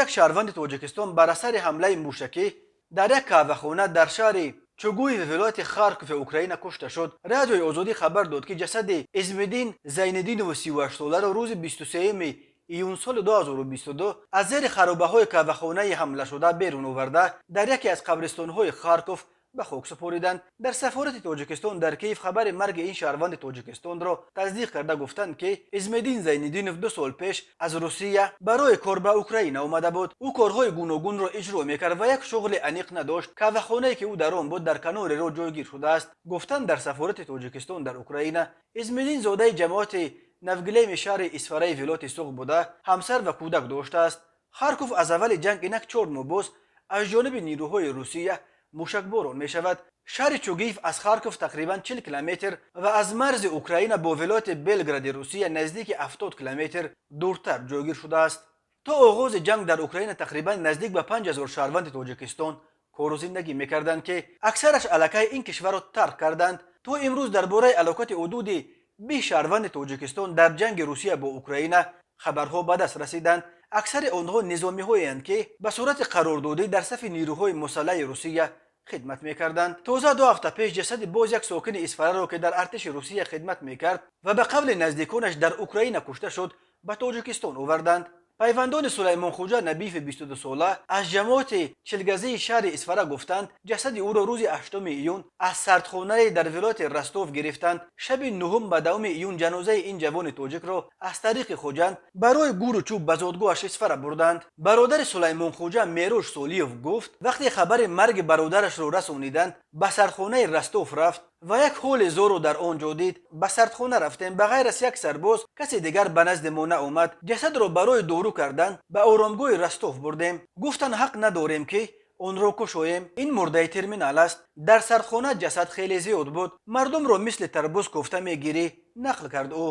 Як шаҳрванди Тоҷикистон бар асари ҳамлаи мушакӣ дар як қаҳвахона дар шаҳри Чугуеви вилояти Харкови Украина кушта шуд. Радиои Озодӣ хабар дод, ки ҷасади Измиддин Зайниддинови 38-соларо рӯзи 23 июн соли 2022 аз зери харобаҳои қаҳвахонаи ҳамлашуда берун оварда, дар яке аз қабристонҳои Харков ба хок супориданд. Дар сафорати Тоҷикистон дар Киев хабари марги ин шаҳрванди Тоҷикистонро тасдиқ карда, гуфтанд, ки Измиддин Зайниддинов 2 сол пеш аз Русия барои кор ба Украина омада буд. Ӯ корҳои гуногунро иҷро мекард ва як шуғли аниқ надошт. Қаҳвахонае, ки ӯ дар он буд, дар канори роҳ ҷойгир шудааст, гуфтанд дар сафорати Тоҷикистон дар Украина. Измиддин зодаи ҷамоати Навгилеми шаҳри Исфараи вилояти Суғд буда, ҳамсар ва кӯдак доштааст. Харков аз аввали ҷанг инак 4 моҳ боз аз ҷониби нирӯҳои Русия мушакборон мешавад. Шаҳри Чугуев аз Харков тақрибан 40 километр ва аз марзи Украина бо вилояти Белгороди Русия наздики 70 километр дуртар ҷойгир шудааст. То оғози ҷанг дар Украина тақрибан наздик ба 5000 шаҳрванди Тоҷикистон кору зиндагӣ мекарданд, ки аксараш аллакай ин кишварро тарк карданд. То имрӯз дар бораи алокати ҳудуди 20 шаҳрванди Тоҷикистон дар ҷанги Русия бо Украина хабарҳо ба даст расиданд. Аксари онҳо низомиҳоеанд, ки ба сурати қарордодӣ дар сафи нирӯҳои мусаллаҳи Русия хидмат мекарданд. Тоза 2 ҳафта пеш ҷасади боз як сокини Исфараро, ки дар артиши Русия хидмат мекард ва ба қавли наздиконаш дар Украина кушта шуд, ба Тоҷикистон оварданд. Пайвандони Сулаймонхуҷа Набиеви 22-сола аз ҷамоати Чилгазии шаҳри Исфара гуфтанд, ҷасади ӯро рӯзи 8 июн аз сардхонае дар вилояти Ростов гирифтанд. Шаби 9 ба 10 июн ҷанозаи ин ҷавони тоҷикро аз тариқи Хуҷанд барои гуру чӯб ба зодгоҳаш Исфара бурданд. Бародари Сулаймонхуҷа Мерош Солиев гуфт, вақте хабари марги бародарашро расониданд, ба сардхонаи Ростов рафт ва як ҳоли зорро дар он ҷо дид. «Ба сардхона рафтем, ба ғайр аз як сарбоз касе дигар ба назди мо наомад. Ҷасадро барои дору кардан ба оромгоҳи Ростов бурдем. Гуфтанд, ҳақ надорем, ки онро кушоем, ин мурдаи терминал аст. Дар сардхона ҷасад хеле зиёд буд, мардумро мисли тарбуз кофта мегирӣ», нақл кард ӯ.